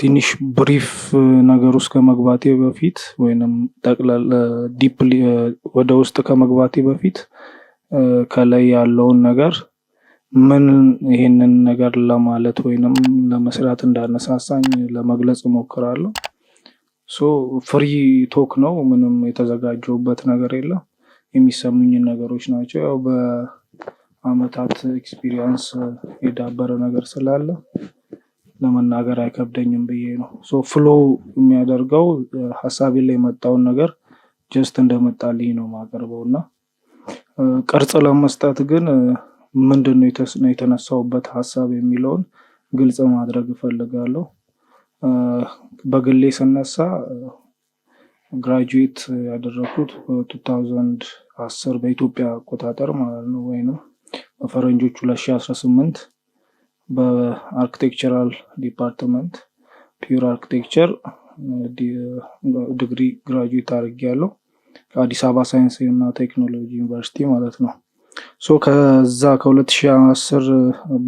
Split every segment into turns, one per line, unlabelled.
ትንሽ brief ነገር ውስጥ ከመግባቴ በፊት ወይንም ጠቅለል deeply ወደ ውስጥ ከመግባቴ በፊት ከላይ ያለውን ነገር ምን ይሄንን ነገር ለማለት ወይንም ለመስራት እንዳነሳሳኝ ለመግለጽ እሞክራለሁ። So free talk ነው። ምንም የተዘጋጀሁበት ነገር የለም። የሚሰሙኝን ነገሮች ናቸው። ያው በአመታት experience የዳበረ ነገር ስላለ ለመናገር አይከብደኝም ብዬ ነው። So flow የሚያደርገው ሀሳቤ ላይ የመጣውን ነገር just እንደመጣልኝ ነው ማቀርበው። እና ቅርጽ ለመስጠት ግን ምንድን ነው የተነሳሁበት ሀሳብ የሚለውን ግልጽ ማድረግ እፈልጋለሁ። በግሌ ስነሳ graduate ያደረኩት በ2010 በኢትዮጵያ አቆጣጠር ማለት ነው፣ ወይንም በፈረንጆቹ 2018 በ architectural department pure architecture ዲግሪ graduate አድርጌያለሁ፣ ከአዲስ አበባ ሳይንስ እና ቴክኖሎጂ ዩኒቨርሲቲ ማለት ነው። So ከዛ ከ2010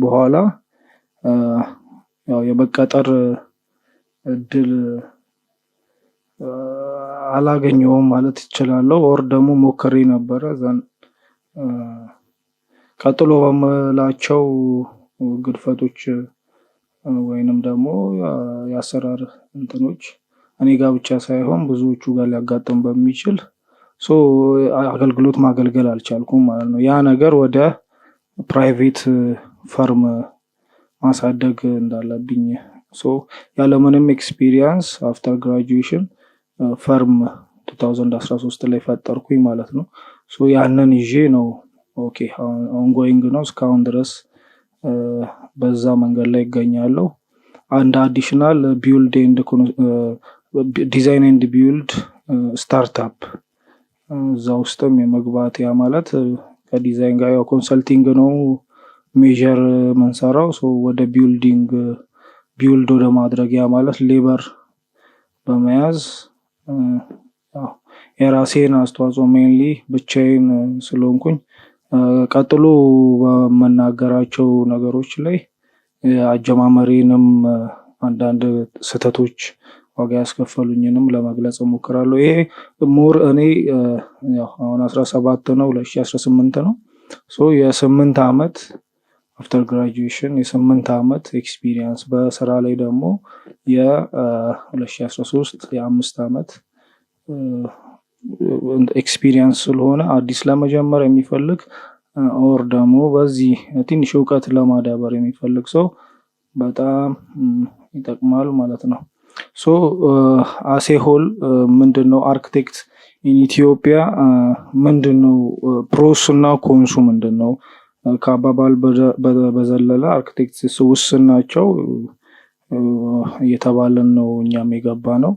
በኋላ ያው የመቀጠር እድል አላገኘሁም ማለት እችላለሁ። Or ደግሞ ሞክሬ ነበረ፣ then ቀጥሎ በምላቸው ግድፈቶች ወይንም ደግሞ የአሰራር እንትኖች እኔ ጋር ብቻ ሳይሆን ብዙዎቹ ጋር ሊያጋጥም በሚችል so አገልግሎት ማገልገል አልቻልኩም ማለት ነው። ያ ነገር ወደ private firm ማሳደግ እንዳለብኝ so ያለምንም experience after graduation firm 2013 ላይ ፈጠርኩኝ ማለት ነው። So ያንን ይዤ ነው፣ okay፣ ongoing ነው፣ እስካሁን ድረስ በዛ መንገድ ላይ እገኛለሁ። አንድ additional build and design and build startup እዛ ውስጥም የመግባት፣ ያ ማለት ከዲዛይን ጋር ያው consulting ነው major ምንሰራው፣ ወደ building build ወደ ማድረግ፣ ያ ማለት labor በመያዝ የራሴን አስተዋጽኦ mainly ብቻዬን ስለሆንኩኝ ቀጥሎ በምናገራቸው ነገሮች ላይ አጀማመሬንም አንዳንድ ስህተቶች ዋጋ ያስከፈሉኝንም ለመግለጽ እሞክራለሁ። ይሄ more እኔ ያው አሁን 17 ነው፣ 2018 ነው። So የ8 አመት after graduation የ8 አመት experience፣ በስራ ላይ ደግሞ የ2013 የ5 አመት experience ስለሆነ አዲስ ለመጀመር የሚፈልግ or ደግሞ በዚህ ትንሽ እውቀት ለማዳበር የሚፈልግ ሰው በጣም ይጠቅማል ማለት ነው። So as a whole ምንድነው architect in Ethiopia? ምንድነው pros እና cons ኡ ምንድነው? ከአባባል በዘለለ አርክቴክት ውስን ናቸው እየተባልን ነው እኛም የገባ ነው።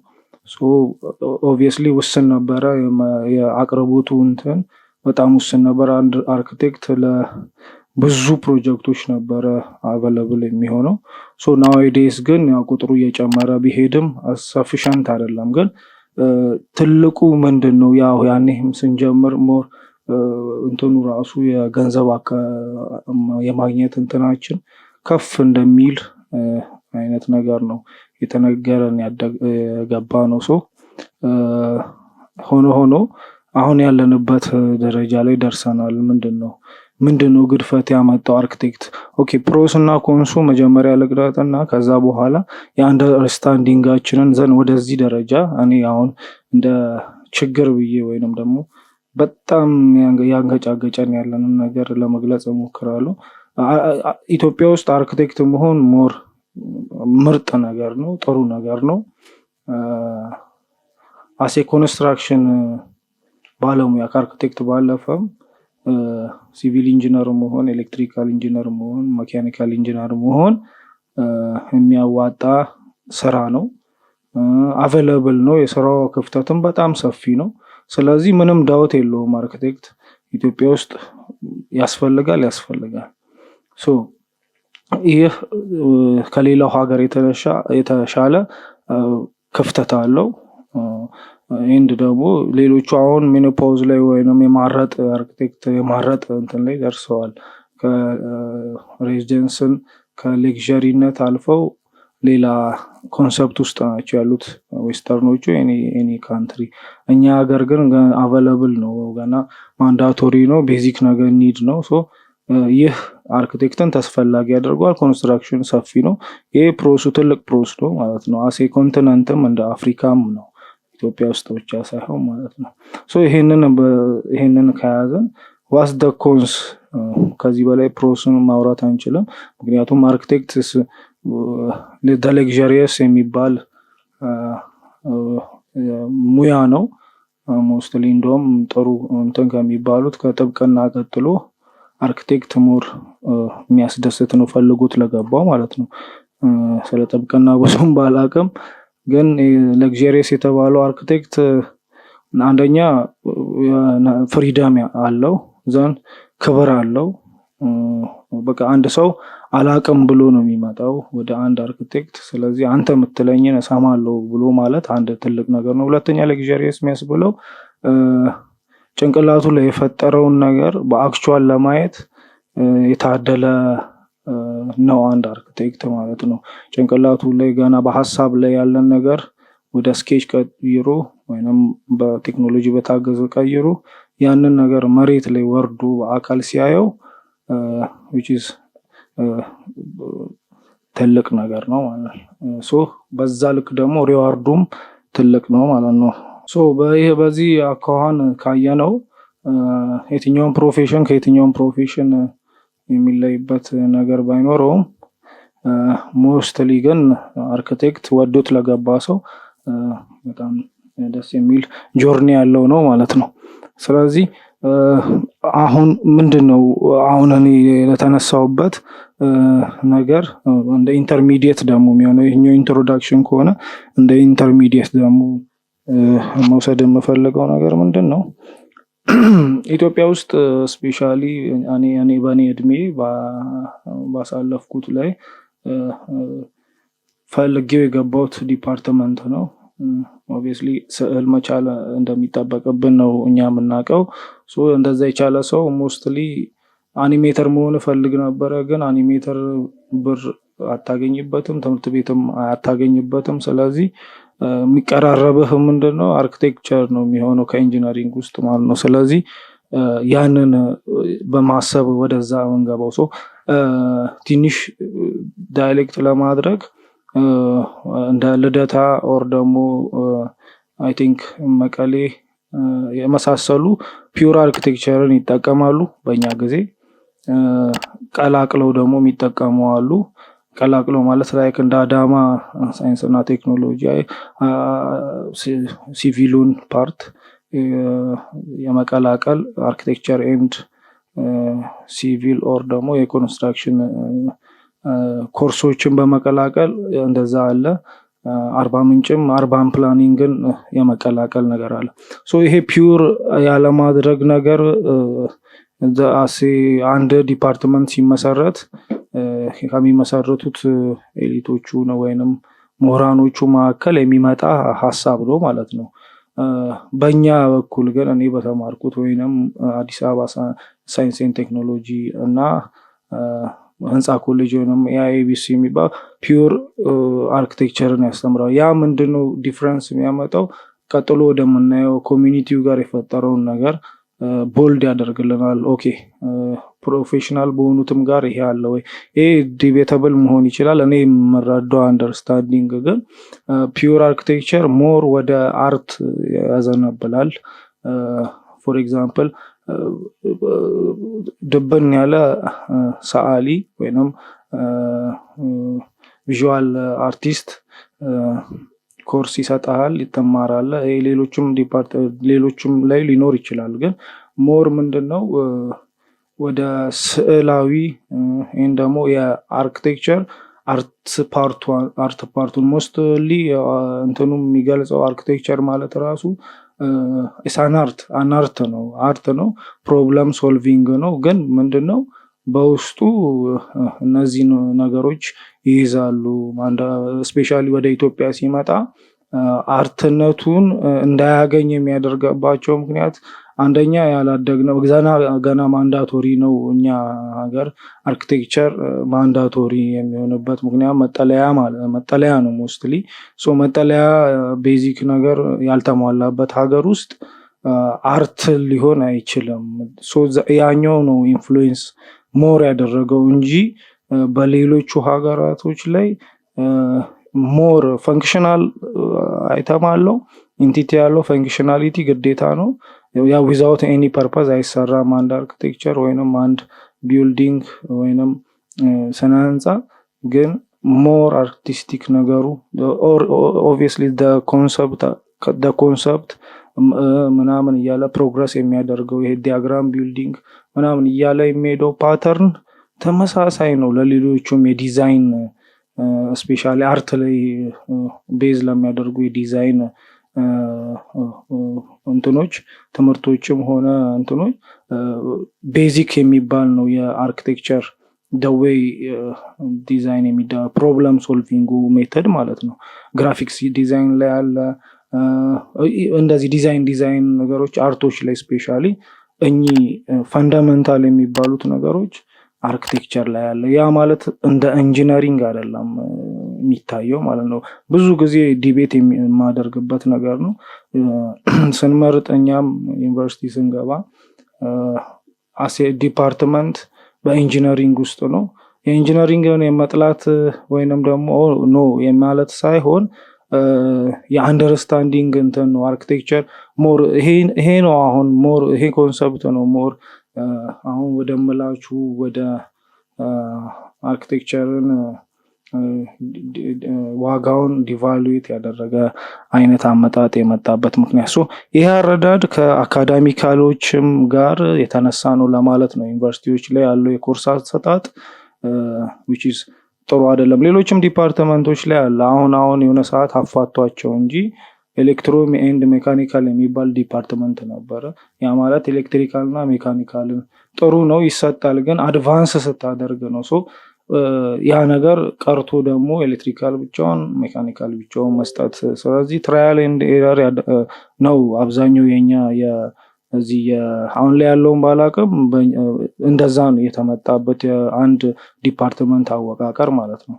Obviously ውስን ነበረ፣ የአቅርቦቱ እንትን በጣም ውስን ነበር። አንድ አርክቴክት ለብዙ ፕሮጀክቶች ነበረ available የሚሆነው። So nowadays ግን ያው ቁጥሩ እየጨመረ ቢሄድም sufficient አይደለም። ግን ትልቁ ምንድን ነው፣ ያው ያኔም ስንጀምር more እንትኑ ራሱ የገንዘብ የማግኘት እንትናችን ከፍ እንደሚል አይነት ነገር ነው የተነገረን የገባ ነው። So ሆኖ ሆኖ አሁን ያለንበት ደረጃ ላይ ደርሰናል። ምንድን ነው ግድፈት ያመጣው architect? Okay፣ pros እና cons ኡ መጀመሪያ ልግለጥና ከዛ በኋላ የ understanding ኣችንን then ወደዚህ ደረጃ እኔ አሁን እንደ ችግር ብዬ ወይንም ደግሞ በጣም ያንገጫገጨን ያለንን ነገር ለመግለጽ እሞክራለሁ። ኢትዮጵያ ውስጥ አርክቴክት መሆን more ምርጥ ነገር ነው፣ ጥሩ ነገር ነው። As a construction ባለሙያ ከአርክቴክት ባለፈም civil engineer መሆን፣ electrical engineer መሆን፣ mechanical engineer መሆን የሚያዋጣ ስራ ነው። Available ነው። የስራው ክፍተትም በጣም ሰፊ ነው። ስለዚህ ምንም doubt የለውም አርክቴክት ኢትዮጵያ ውስጥ ያስፈልጋል ያስፈልጋል። So ይህ ከሌላው ሀገር የተሻለ ክፍተት አለው። And ደግሞ ሌሎቹ አሁን menopause ላይ ወይንም የማረጥ አርክቴክት የማረጥ እንትን ላይ ደርሰዋል። ከ residence ን ከ luxury ነት አልፈው ሌላ concept ውስጥ ናቸው ያሉት western ኦቹ፣ any country። እኛ ሀገር ግን available ነው፣ ገና mandatory ነው፣ basic ነገር need ነው። So ይህ አርክቴክትን ተስፈላጊ ያደርገዋል። Construction ሰፊ ነው። ይህ pros ኡ ትልቅ pros ነው ማለት ነው። As a continent ም እንደ አፍሪካም ነው፣ ኢትዮጵያ ውስጥ ብቻ ሳይሆን ማለት ነው። So ይሄንን ከያዘን what's the cons? ከዚህ በላይ pros ን ማውራት አንችልም። ምክንያቱም architect luxurious የሚባል ሙያ ነው። Mostly እንደውም ጥሩ እንትን ከሚባሉት ከጥብቅና ቀጥሎ architect more የሚያስደስት ነው፣ ፈልጎት ለገባው ማለት ነው። ስለ ጥብቅና ብዙም ባላቅም ግን luxurious የተባለው አርክቴክት አንደኛ freedom አለው፣ then ክብር አለው። በቃ አንድ ሰው አላቅም ብሎ ነው የሚመጣው ወደ አንድ አርክቴክት። ስለዚህ አንተ የምትለኝን እሰማለሁ ብሎ ማለት አንድ ትልቅ ነገር ነው። ሁለተኛ luxurious የሚያስብለው ጭንቅላቱ ላይ የፈጠረውን ነገር በ actual ለማየት የታደለ ነው አንድ አርክቴክት ማለት ነው። ጭንቅላቱ ላይ ገና በሀሳብ ላይ ያለን ነገር ወደ sketch ቀይሮ ወይም በቴክኖሎጂ በታገዘ ቀይሮ ያንን ነገር መሬት ላይ ወርዶ በአካል ሲያየው which is ትልቅ ነገር ነው ማለት ነው። So በዛ ልክ ደግሞ reward ኡም ትልቅ ነው ማለት ነው። So በዚህ አኳኋን ካየነው የትኛውም profession ከየትኛውም profession የሚለይበት ነገር ባይኖረውም mostly ግን አርክቴክት ወዶት ለገባ ሰው በጣም ደስ የሚል journey ያለው ነው ማለት ነው። ስለዚህ አሁን ምንድን ነው አሁን እኔ ለተነሳውበት ነገር እንደ intermediate ደግሞ የሚሆነው፣ ይሄኛው introduction ከሆነ እንደ intermediate ደግሞ መውሰድ የምፈልገው ነገር ምንድን ነው? ኢትዮጵያ ውስጥ especially እኔ በእኔ እድሜ ባሳለፍኩት ላይ ፈልጌው የገባሁት department ነው። Obviously ስዕል መቻል እንደሚጠበቅብን ነው እኛ የምናውቀው። እንደዛ የቻለ ሰው mostly animator መሆን እፈልግ ነበረ፣ ግን animator ብር አታገኝበትም፣ ትምህርት ቤትም አታገኝበትም። ስለዚህ የሚቀራረብህ ምንድን ነው? Architecture ነው የሚሆነው ከ engineering ውስጥ ማለት ነው። ስለዚህ ያንን በማሰብ ወደዛ ምንገባው ሰው ትንሽ dilute ለማድረግ እንደ ልደታ or ደግሞ I think መቀሌ የመሳሰሉ pure architecture ን ይጠቀማሉ። በእኛ ጊዜ ቀላቅለው ደግሞ የሚጠቀሙ አሉ። ቀላቅለው ማለት like እንደ አዳማ ሳይንስና ቴክኖሎጂ civil ኡን part የመቀላቀል architecture and civil or ደግሞ የ construction ኮርሶችን በመቀላቀል እንደዛ አለ። አርባ ምንጭም urban planning ን የመቀላቀል ነገር አለ። So ይሄ pure ያለማድረግ ነገር as a አንድ department ሲመሰረት ከሚመሰረቱት elite ኦቹ ነው ወይንም ምሁራኖቹ መካከል የሚመጣ ሀሳብ ነው ማለት ነው። በእኛ በኩል ግን እኔ በተማርኩት ወይንም አዲስ አበባ Science and Technology እና ህንፃ ኮሌጅ ወይም ኤአይቢሲ የሚባል pure architecture ን ያስተምራል። ያ ምንድነው difference የሚያመጣው? ቀጥሎ ወደምናየው community ው ጋር የፈጠረውን ነገር bold ያደርግልናል። Okay, professional በሆኑትም ጋር ይሄ አለ ወይ? ይሄ debatable መሆን ይችላል። እኔ የምረዳው understanding ግን pure architecture more ወደ art ያዘነብላል። For example ድብን ያለ ሰዓሊ ወይንም visual artist course ይሰጥሃል፣ ትማራለህ። ሌሎችም ሌሎችም ላይ ሊኖር ይችላል። ግን more ምንድን ነው ወደ ስዕላዊ ይህን ደግሞ የ architecture art part ኡን mostly እንትኑ የሚገልጸው architecture ማለት ራሱ an art an art ነው፣ art ነው፣ problem solving ነው። ግን ምንድን ነው በውስጡ እነዚህን ነገሮች ይይዛሉ። Especially ወደ ኢትዮጵያ ሲመጣ art ነቱን እንዳያገኝ የሚያደርግባቸው ምክንያት አንደኛ ያላደግነው ገና ገና mandatory ነው። እኛ ሀገር architecture mandatory የሚሆንበት ምክንያት መጠለያ መጠለያ ነው mostly። So መጠለያ basic ነገር ያልተሟላበት ሀገር ውስጥ art ሊሆን አይችልም። So ያኛው ነው influence more ያደረገው እንጂ በሌሎቹ ሀገራቶች ላይ more functional item አለው፣ entity ያለው functionality ግዴታ ነው። ያ without any purpose አይሰራም። አንድ architecture ወይንም አንድ building ወይንም ስነ ህንፃ ግን more artistic ነገሩ obviously concept ምናምን እያለ progress የሚያደርገው ይሄ diagram building ምናምን እያለ የሚሄደው pattern ተመሳሳይ ነው ለሌሎቹም የ design፣ especially art ላይ base ለሚያደርጉ የዲዛይን እንትኖች፣ ትምህርቶችም ሆነ እንትኖች basic የሚባል ነው። የ architecture the way design የሚዳ problem solving ኡ method ማለት ነው። Graphics design ላይ አለ። እንደዚህ ዲዛይን ነገሮች art ኦች ላይ especially እኚህ fundamental የሚባሉት ነገሮች architecture ላይ አለ። ያ ማለት እንደ engineering አይደለም የሚታየው ማለት ነው። ብዙ ጊዜ debate የማደርግበት ነገር ነው። ስንመርጥ እኛም ዩኒቨርሲቲ ስንገባ as a department በ engineering ውስጥ ነው። የ engineering ን የመጥላት ወይንም ደግሞ no የማለት ሳይሆን የ understanding እንትን ነው። Architecture more ይሄ ነው። አሁን more ይሄ concept ነው more አሁን ወደምላችሁ ወደ architecture ን ዋጋውን devaluate ያደረገ አይነት አመጣጥ የመጣበት ምክንያት። So ይሄ አረዳድ ከ academical ኦችም ጋር የተነሳ ነው ለማለት ነው። ዩኒቨርሲቲዎች ላይ ያለው የኮርስ አሰጣጥ which is ጥሩ አይደለም። ሌሎችም department ኦች ላይ አለ። አሁን አሁን የሆነ ሰዓት አፋቷቸው እንጂ electro and mechanical የሚባል department ነበረ። ያ ማለት electrical እና mechanical ን ጥሩ ነው ይሰጣል፣ ግን advance ስታደርግ ነው። So ያ ነገር ቀርቶ ደግሞ electrical ብቻውን፣ mechanical ብቻውን መስጠት። ስለዚህ trial and error ነው አብዛኛው የኛ እዚህ አሁን ላይ ያለውን ባላቅም እንደዛ ነው የተመጣበት የአንድ department አወቃቀር ማለት ነው።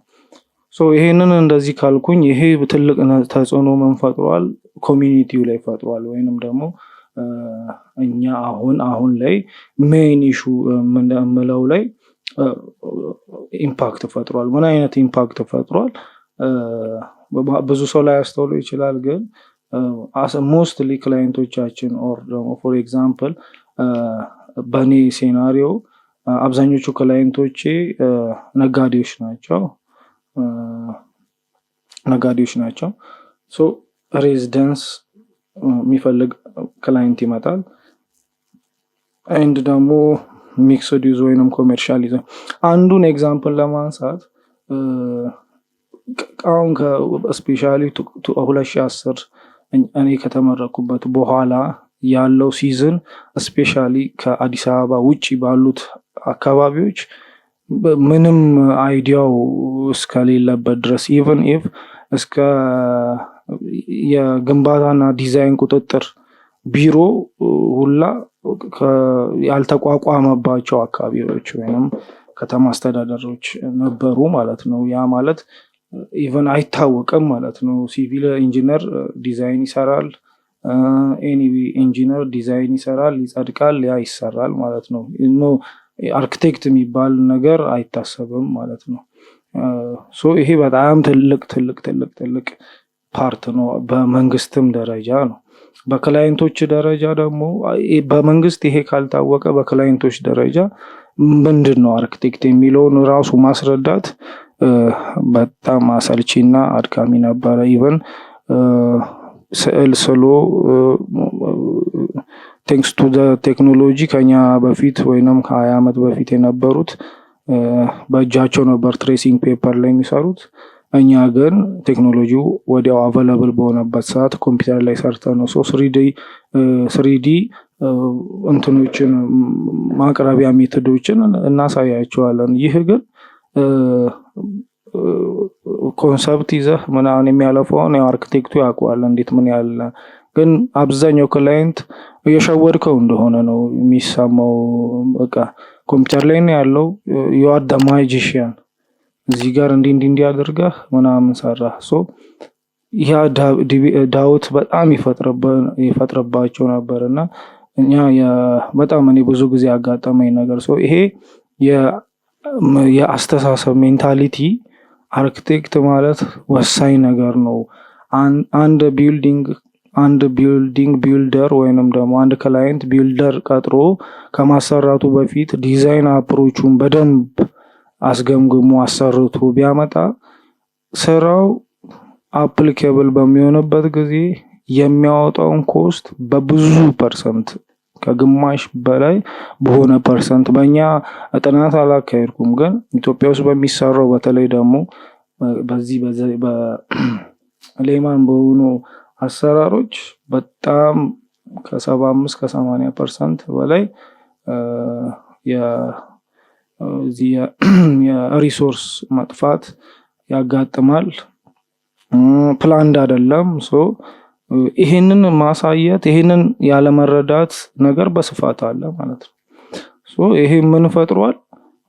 So ይሄንን እንደዚህ ካልኩኝ ይሄ ትልቅ ተጽዕኖ ምን ፈጥሯል? Community ው ላይ ፈጥሯል። ወይንም ደግሞ እኛ አሁን አሁን ላይ main issue የምለው ላይ impact ፈጥሯል። ምን አይነት impact ፈጥሯል? ብዙ ሰው ላይ ያስተውለው ይችላል፣ ግን mostly client ኦቻችን or ደግሞ for example በእኔ scenario አብዛኞቹ client ኦቼ ነጋዴዎች ናቸው። So residence የሚፈልግ client ይመጣል። And ደግሞ mixed use ወይንም commercial ይዘ አንዱን example ለማንሳት አሁን especially 2010 እኔ ከተመረኩበት በኋላ ያለው season especially ከአዲስ አበባ ውጭ ባሉት አካባቢዎች ምንም idea ው እስከሌለበት ድረስ even if እስከ የግንባታና ዲዛይን ቁጥጥር ቢሮ ሁላ ያልተቋቋመባቸው አካባቢዎች ወይም ከተማ አስተዳደሮች ነበሩ ማለት ነው። ያ ማለት even አይታወቅም ማለት ነው። Civil engineer design ይሰራል፣ any engineer design ይሰራል፣ ይጸድቃል፣ ያ ይሰራል ማለት ነው። No architect የሚባል ነገር አይታሰብም ማለት ነው። So ይሄ በጣም ትልቅ ትልቅ ትልቅ ትልቅ part ነው። በመንግስትም ደረጃ ነው። በ client ኦች ደረጃ ደግሞ በመንግስት ይሄ ካልታወቀ በ client ኦች ደረጃ ምንድን ነው አርክቴክት የሚለውን ራሱ ማስረዳት በጣም አሰልቺ እና አድካሚ ነበረ። Even ስዕል ስሎ thanks to technology ከኛ በፊት ወይንም ከ20 ዓመት በፊት የነበሩት በእጃቸው ነበር tracing paper ላይ የሚሰሩት። እኛ ግን ቴክኖሎጂው ወዲያው available በሆነበት ሰዓት ኮምፒውተር ላይ ሰርተን ነው። So 3D እንትኖችን ማቅረቢያ method ኦችን እናሳያቸዋለን። ይህ ግን concept ይዘህ ምናምን የሚያለፈውን ያው አርክቴክቱ ያውቀዋል እንዴት ምን ያህል ግን አብዛኛው client እየሸወድከው እንደሆነ ነው የሚሰማው። በቃ ኮምፒውተር ላይ ነው ያለው፣ you are the magician፣ እዚህ ጋር እንዲህ እንዲህ እንዲህ አድርገህ ምናምን ሰራህ። So ያ doubt በጣም ይፈጥርባቸው ነበር። እና እኛ በጣም እኔ ብዙ ጊዜ ያጋጠመኝ ነገር፣ so ይሄ የአስተሳሰብ mentality፣ architect ማለት ወሳኝ ነገር ነው። አንድ building builder ወይንም ደግሞ አንድ client builder ቀጥሮ ከማሰራቱ በፊት design approach ኡን በደንብ አስገምግሞ አሰርቶ ቢያመጣ ስራው applicable በሚሆንበት ጊዜ የሚያወጣውን cost በብዙ percent፣ ከግማሽ በላይ በሆነ percent፣ በእኛ ጥናት አላካሄድኩም፣ ግን ኢትዮጵያ ውስጥ በሚሰራው በተለይ ደግሞ በዚህ በ layman በሆኑ አሰራሮች በጣም ከ75 ከ80% በላይ የ resource መጥፋት ያጋጥማል። Planned አይደለም። So ይሄንን ማሳየት፣ ይሄንን ያለመረዳት ነገር በስፋት አለ ማለት ነው። So ይሄ ምን ፈጥሯል?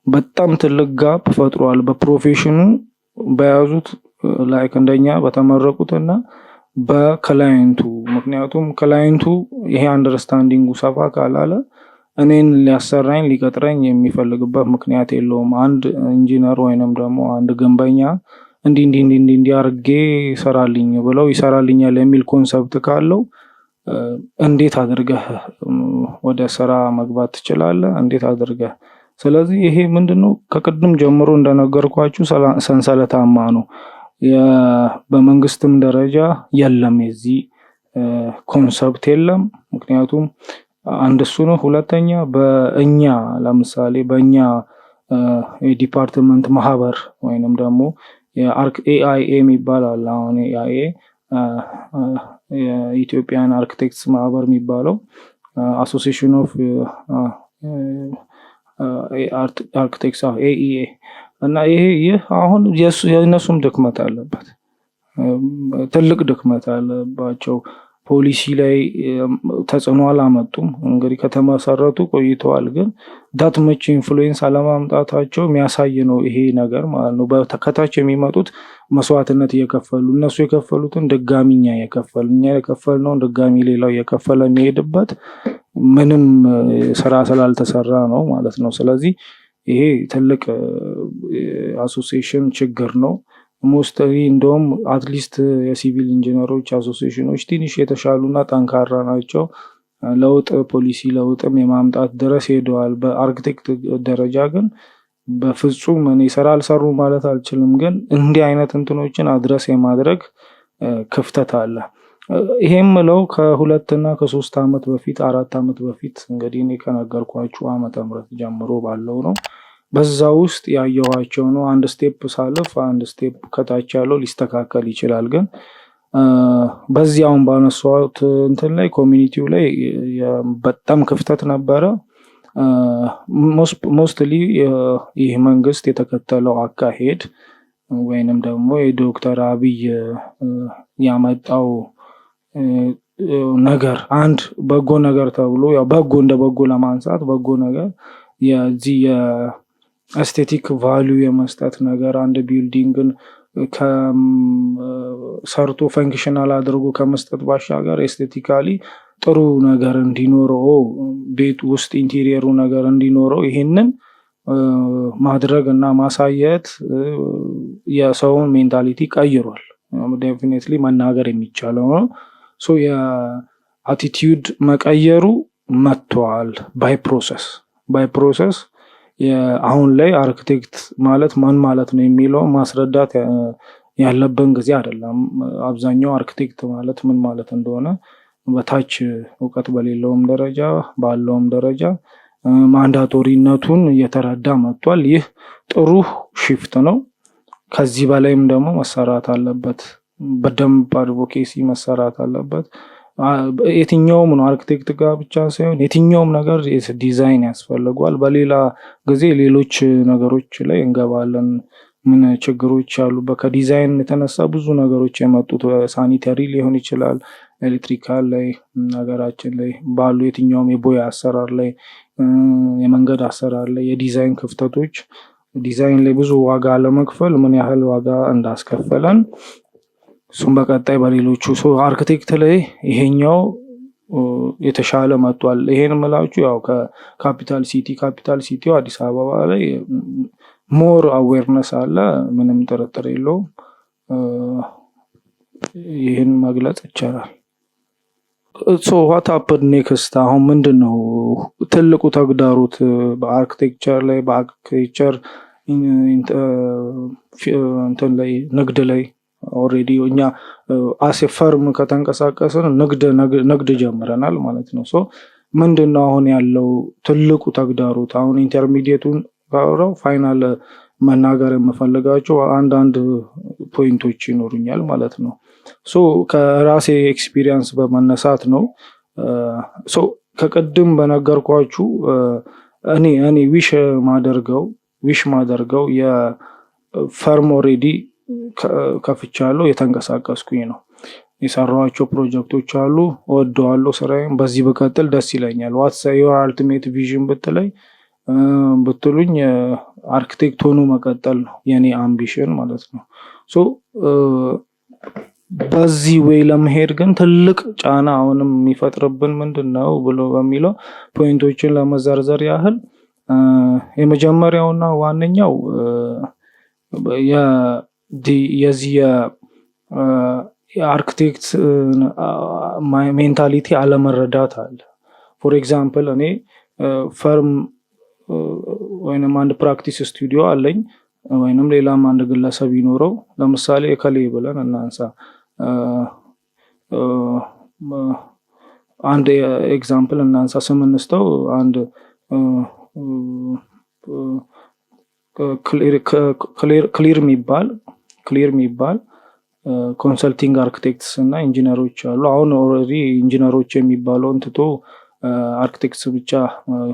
በጣም ትልቅ gap ፈጥሯል። በ profession ኑ በያዙት፣ like እንደኛ በተመረቁትና በ client ኡ። ምክንያቱም client ኡ ይሄ understanding ኡ ሰፋ ካላለ እኔን ሊያሰራኝ ሊቀጥረኝ የሚፈልግበት ምክንያት የለውም። አንድ ኢንጂነር ወይንም ደግሞ አንድ ግንበኛ እንዲህ እንዲህ እንዲህ እንዲህ እንዲህ አድርጌ ይሰራልኝ ብለው ይሰራልኛል የሚል concept ካለው እንዴት አድርገህ ወደ ስራ መግባት ትችላለህ? እንዴት አድርገህ? ስለዚህ ይሄ ምንድነው? ከቅድም ጀምሮ እንደነገርኳችሁ ሰንሰለታማ ነው። በመንግስትም ደረጃ የለም፣ የዚህ concept የለም። ምክንያቱም አንድ እሱ ነው። ሁለተኛ በእኛ፣ ለምሳሌ በእኛ የ department ማህበር ወይንም ደግሞ AIA የሚባል አለ። አሁን AIA የ Ethiopian Architects ማህበር የሚባለው፣ Association of Architects AEA፣ እና ይሄ ይህ አሁን የእነሱም ድክመት አለበት፣ ትልቅ ድክመት አለባቸው። ፖሊሲ ላይ ተጽዕኖ አላመጡም። እንግዲህ ከተመሰረቱ ቆይተዋል፣ ግን that much influence አለማምጣታቸው የሚያሳይ ነው ይሄ ነገር ማለት ነው። ከታች የሚመጡት መስዋዕትነት እየከፈሉ፣ እነሱ የከፈሉትን ድጋሚ እኛ እየከፈልን፣ እኛ የከፈልነውን ድጋሚ ሌላው እየከፈለ የሚሄድበት ምንም ስራ ስላልተሰራ ነው ማለት ነው። ስለዚህ ይሄ ትልቅ association ችግር ነው። Mostly እንደውም at least የ civil engineer ኦች association ኖች ትንሽ የተሻሉና ጠንካራ ናቸው። ለውጥ፣ ፖሊሲ ለውጥም የማምጣት ድረስ ሄደዋል። በአርክቴክት ደረጃ ግን በፍጹም እኔ ስራ አልሰሩ ማለት አልችልም፣ ግን እንዲህ አይነት እንትኖችን address የማድረግ ክፍተት አለ። ይሄም ምለው ከ2 እና ከ3 ዓመት በፊት፣ 4 ዓመት በፊት፣ እንግዲህ እኔ ከነገርኳችሁ ዓመተ ምህረት ጀምሮ ባለው ነው። በዛ ውስጥ ያየኋቸው ነው። አንድ step ሳልፍ አንድ step ከታች ያለው ሊስተካከል ይችላል። ግን በዚህ አሁን ባነሳሁት እንትን ላይ community ው ላይ በጣም ክፍተት ነበረ። Mostly ይህ መንግስት የተከተለው አካሄድ ወይንም ደግሞ የዶክተር አብይ ያመጣው ነገር፣ አንድ በጎ ነገር ተብሎ፣ ያው በጎ እንደ በጎ ለማንሳት፣ በጎ ነገር የዚህ የ aesthetic value የመስጠት ነገር፣ አንድ building ን ሰርቶ functional አድርጎ ከመስጠት ባሻገር aesthetically ጥሩ ነገር እንዲኖረው፣ ቤት ውስጥ interior ኡ ነገር እንዲኖረው ይሄንን ማድረግ እና ማሳየት የሰውን mentality ቀይሯል። Definitely መናገር የሚቻለው ነው። So የ attitude መቀየሩ መጥቷል። By process አሁን ላይ አርክቴክት ማለት ማን ማለት ነው የሚለው ማስረዳት ያለብን ጊዜ አይደለም። አብዛኛው አርክቴክት ማለት ምን ማለት እንደሆነ በታች እውቀት በሌለውም ደረጃ ባለውም ደረጃ mandatory ነቱን እየተረዳ መጥቷል። ይህ ጥሩ shift ነው። ከዚህ በላይም ደግሞ መሰራት አለበት። በደንብ advocacy መሰራት አለበት። የትኛውም ነው፣ አርክቴክት ጋር ብቻ ሳይሆን የትኛውም ነገር ዲዛይን ያስፈልገዋል። በሌላ ጊዜ ሌሎች ነገሮች ላይ እንገባለን። ምን ችግሮች አሉ። ከዲዛይን የተነሳ ብዙ ነገሮች የመጡት sanitary ሊሆን ይችላል፣ electrical ላይ፣ ሀገራችን ላይ ባሉ የትኛውም የቦይ አሰራር ላይ፣ የመንገድ አሰራር ላይ የዲዛይን ክፍተቶች፣ ዲዛይን ላይ ብዙ ዋጋ ለመክፈል ምን ያህል ዋጋ እንዳስከፈለን እሱም በቀጣይ በሌሎቹ። So architect ላይ ይሄኛው የተሻለ መጥቷል። ይሄን ምላችሁ ያው ከ capital city፣ capital city ው አዲስ አበባ ላይ more awareness አለ፣ ምንም ጥርጥር የለውም። ይህን መግለጽ ይቻላል። So what happen next? አሁን ምንድን ነው ትልቁ ተግዳሮት በ architecture ላይ፣ በ architecture እንትን ላይ፣ ንግድ ላይ? Already እኛ as a firm ከተንቀሳቀስን ንግድ ጀምረናል ማለት ነው። So ምንድን ነው አሁን ያለው ትልቁ ተግዳሮት? አሁን intermediate ኡን ካወራው final መናገር የምፈልጋቸው አንዳንድ point ኦች ይኖሩኛል ማለት ነው። So ከራሴ experience በመነሳት ነው። So ከቅድም በነገርኳችሁ እኔ wish ማደርገው የ firm already ከፍቻለሁ፣ የተንቀሳቀስኩኝ ነው። የሰራኋቸው ፕሮጀክቶች አሉ፣ እወደዋለሁ ስራዬን። በዚህ ብቀጥል ደስ ይለኛል። What's your ultimate vision ብትሉኝ አርክቴክት ሆኖ መቀጠል ነው የኔ ambition ማለት ነው። So በዚህ way ለመሄድ ግን ትልቅ ጫና አሁንም የሚፈጥርብን ምንድን ነው ብሎ በሚለው point ኦችን ለመዘርዘር ያህል የመጀመሪያውና ዋነኛው የዚህ የ architect mentality አለመረዳት አለ። For example እኔ firm ወይንም አንድ practice studio አለኝ ወይንም ሌላም አንድ ግለሰብ ይኖረው፣ ለምሳሌ እከሌ ብለን እናንሳ። አንድ example እናንሳ፣ ስም እንስጠው። አንድ ክሊር የሚባል consulting architects እና ኢንጂነሮች አሉ። አሁን already ኢንጂነሮች የሚባለውን ትቶ architects ብቻ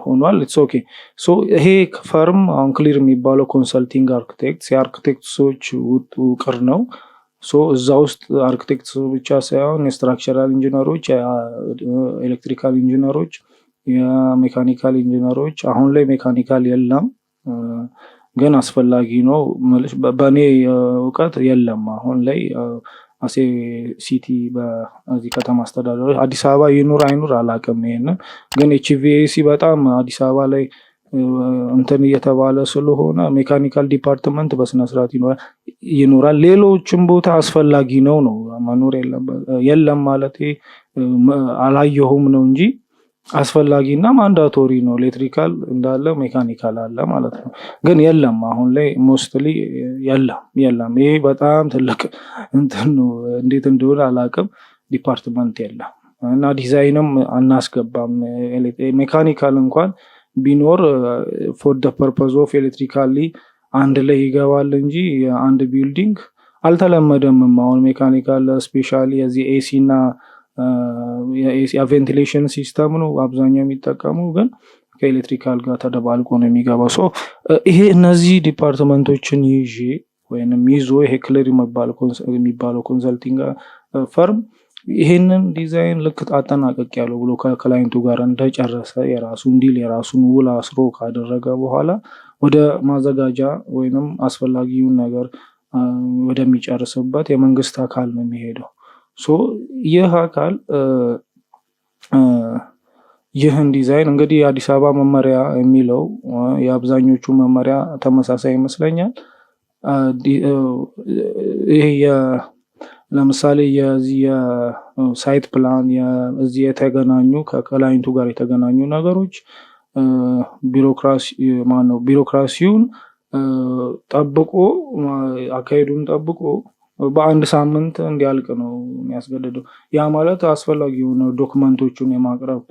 ሆኗል። It's okay። So ይሄ firm አሁን ክሊር የሚባለው consulting architects የ architects ኦች ውቅር ነው። So እዛ ውስጥ architects ብቻ ሳይሆን የ structural ኢንጂነሮች፣ የ electrical ኢንጂነሮች፣ የ mechanical ኢንጂነሮች፣ አሁን ላይ mechanical የለም ግን አስፈላጊ ነው። በእኔ እውቀት የለም አሁን ላይ as a city በዚህ ከተማ አስተዳደር አዲስ አበባ ይኑር አይኑር አላውቅም። ይሄንን ግን HVAC በጣም አዲስ አበባ ላይ እንትን እየተባለ ስለሆነ mechanical department በስነስርዓት ይኖራል። ሌሎችም ቦታ አስፈላጊ ነው፣ መኖር የለም ማለት አላየሁም ነው እንጂ አስፈላጊ እና mandatory ነው። Electrical እንዳለ mechanical አለ ማለት ነው። ግን የለም፣ አሁን ላይ mostly የለም የለም። ይሄ በጣም ትልቅ እንትን ነው። እንዴት እንደሆነ አላውቅም። Department የለም እና ዲዛይንም አናስገባም። Mechanical እንኳን ቢኖር for the purpose of electrically አንድ ላይ ይገባል እንጂ የአንድ building አልተለመደምም። አሁን mechanical specially የዚህ AC እና የ ventilation system ነው አብዛኛው የሚጠቀሙ፣ ግን ከ electrical ጋር ተደባልቆ ነው የሚገባው። So ይሄ እነዚህ department ኦችን ይዤ ወይንም ይዞ ይሄ ክሊር የሚባለው consulting firm ይሄንን ዲዛይን ልክ አጠናቀቅ ያለው ብሎ ከ client ኡ ጋር እንደጨረሰ፣ የራሱን deal የራሱን ውል አስሮ ካደረገ በኋላ ወደ ማዘጋጃ ወይንም አስፈላጊውን ነገር ወደሚጨርስበት የመንግስት አካል ነው የሚሄደው። So ይህ አካል ይህን ዲዛይን እንግዲህ የአዲስ አበባ መመሪያ የሚለው የአብዛኞቹ መመሪያ ተመሳሳይ ይመስለኛል። ይሄ ለምሳሌ የዚህ የ site plan እዚህ የተገናኙ ከ client ኡ ጋር የተገናኙ ነገሮች ቢሮክራሲ ማነው ቢሮክራሲውን ጠብቆ፣ አካሄዱን ጠብቆ በአንድ ሳምንት እንዲያልቅ ነው የሚያስገድደው። ያ ማለት አስፈላጊ የሆነ document ኦቹን የማቅረብ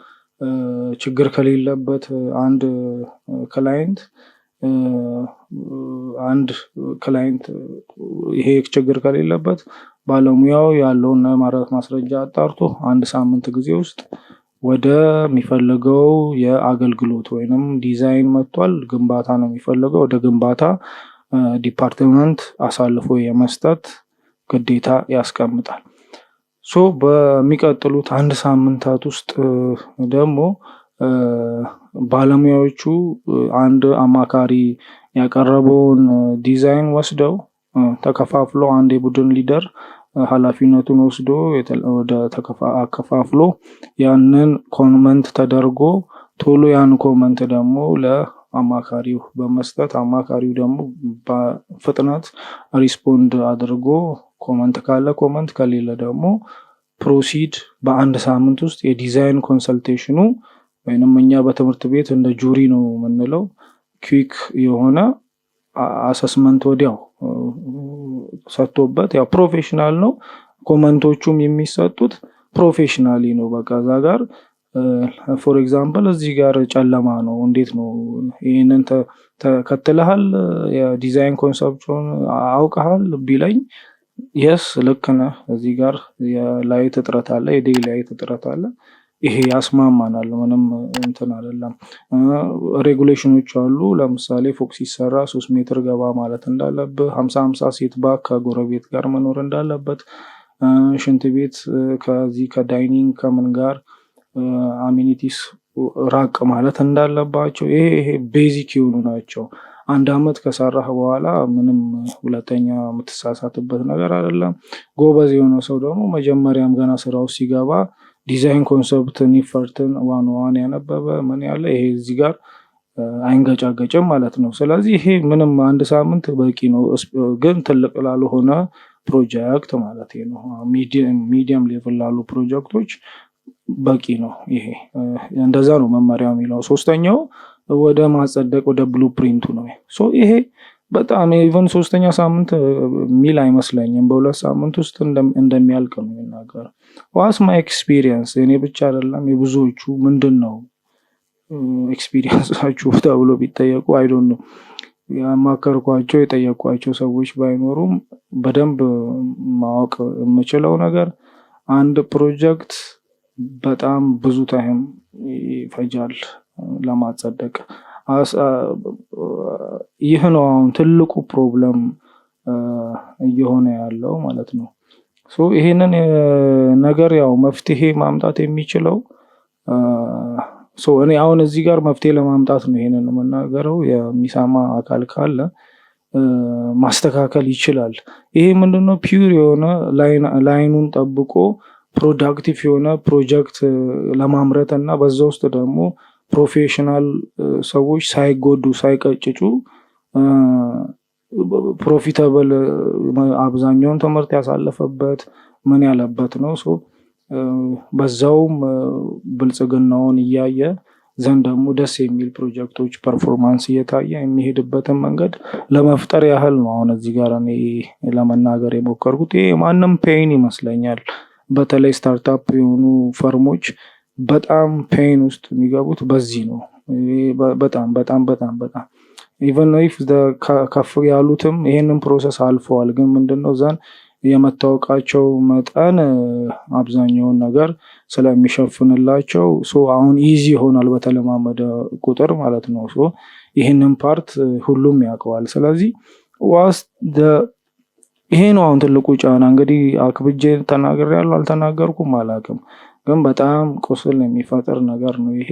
ችግር ከሌለበት አንድ client ይሄ ችግር ከሌለበት ባለሙያው ያለውን ማስረጃ አጣርቶ አንድ ሳምንት ጊዜ ውስጥ ወደሚፈልገው የአገልግሎት ወይንም ዲዛይን መጥቷል፣ ግንባታ ነው የሚፈልገው፣ ወደ ግንባታ department አሳልፎ የመስጠት ግዴታ ያስቀምጣል። So በሚቀጥሉት አንድ ሳምንታት ውስጥ ደግሞ ባለሙያዎቹ አንድ አማካሪ ያቀረበውን ዲዛይን ወስደው ተከፋፍሎ፣ አንድ የቡድን leader ኃላፊነቱን ወስዶ ወደ አከፋፍሎ ያንን comment ተደርጎ ቶሎ ያን comment ደግሞ ለአማካሪው በመስጠት፣ አማካሪው ደግሞ በፍጥነት respond አድርጎ comment ካለ comment፣ ከሌለ ደግሞ proceed። በአንድ ሳምንት ውስጥ የ design consultation ኑ ወይንም እኛ በትምህርት ቤት እንደ jury ነው የምንለው፣ quick የሆነ assessment ወዲያው ሰጥቶበት፣ ያው professional ነው። Comment ኦቹም የሚሰጡት professionally ነው። በቃ እዛ ጋር for example እዚህ ጋር ጨለማ ነው፣ እንዴት ነው፣ ይህንን ተከትለሃል፣ የ design concept ኡን አውቀሃል ቢለኝ፣ yes፣ ልክ ነህ፣ እዚህ ጋር የ light እጥረት አለ፣ የ day light እጥረት አለ። ይሄ ያስማማናል። ምንም እንትን አይደለም። Regulation ኖች አሉ። ለምሳሌ ፎቅ ሲሰራ 3 ሜትር ገባ ማለት እንዳለብህ፣ 50 50 setback ከጎረቤት ጋር መኖር እንዳለበት፣ ሽንት ቤት ከዚህ ከ dining ከምን ጋር amenities ራቅ ማለት እንዳለባቸው፣ ይሄ basic የሆኑ ናቸው። አንድ አመት ከሰራህ በኋላ ምንም ሁለተኛ የምትሳሳትበት ነገር አይደለም። ጎበዝ የሆነ ሰው ደግሞ መጀመሪያም ገና ስራው ሲገባ design concept ን፣ ኢፈርትን 101 ያነበበ ምን ያለ ይሄ እዚህ ጋር አይንገጫገጭም ማለት ነው። ስለዚህ ይሄ ምንም አንድ ሳምንት በቂ ነው፣ ግን ትልቅ ላልሆነ ፕሮጀክት ማለት ነው። Medium level ላሉ ፕሮጀክቶች በቂ ነው። ይሄ እንደዛ ነው መመሪያው የሚለው። ሶስተኛው ወደ ማጸደቅ፣ ወደ blueprint ኡ ነው። So ይሄ በጣም even ሶስተኛ ሳምንት የሚል አይመስለኝም። በ2 ሳምንት ውስጥ እንደሚያልቅ ነው የሚናገረው። What's my experience፣ እኔ ብቻ አይደለም የብዙዎቹ፣ ምንድን ነው experience ኣችሁ ተብሎ ቢጠየቁ፣ I don't know፣ ያማከርኳቸው የጠየኳቸው ሰዎች ባይኖሩም በደንብ ማወቅ የምችለው ነገር አንድ ፕሮጀክት በጣም ብዙ time ይፈጃል ለማጸደቅ። ይህ ነው አሁን ትልቁ problem እየሆነ ያለው ማለት ነው። So ይሄንን ነገር ያው መፍትሄ ማምጣት የሚችለው፣ so እኔ አሁን እዚህ ጋር መፍትሄ ለማምጣት ነው ይሄንን የምናገረው። የሚሰማ አካል ካለ ማስተካከል ይችላል። ይሄ ምንድነው? Pure የሆነ line ኑን ጠብቆ productive የሆነ ፕሮጀክት ለማምረት እና በዛ ውስጥ ደግሞ professional ሰዎች ሳይጎዱ፣ ሳይቀጭጩ፣ profitable፣ አብዛኛውን ትምህርት ያሳለፈበት ምን ያለበት ነው። So በዛውም ብልጽግናውን እያየ ዘንድ ደግሞ ደስ የሚል ፕሮጀክቶች performance እየታየ የሚሄድበትን መንገድ ለመፍጠር ያህል ነው አሁን እዚህ ጋር እኔ ለመናገር የሞከርኩት። ይሄ ማንም pain ይመስለኛል። በተለይ startup የሆኑ firm ኦች በጣም pain ውስጥ የሚገቡት በዚህ ነው። በጣም በጣም በጣም በጣም even if ከፍ ያሉትም ይሄንን process አልፈዋል። ግን ምንድነው፣ then የመታወቃቸው መጠን አብዛኛውን ነገር ስለሚሸፍንላቸው so አሁን easy ይሆናል በተለማመደ ቁጥር ማለት ነው። So ይህንን part ሁሉም ያውቀዋል። ስለዚህ what's ይሄ ነው አሁን ትልቁ ጫና። እንግዲህ አክብጄ ተናግሬያለሁ አልተናገርኩም አላውቅም፣ ግን በጣም ቁስል የሚፈጥር ነገር ነው ይሄ።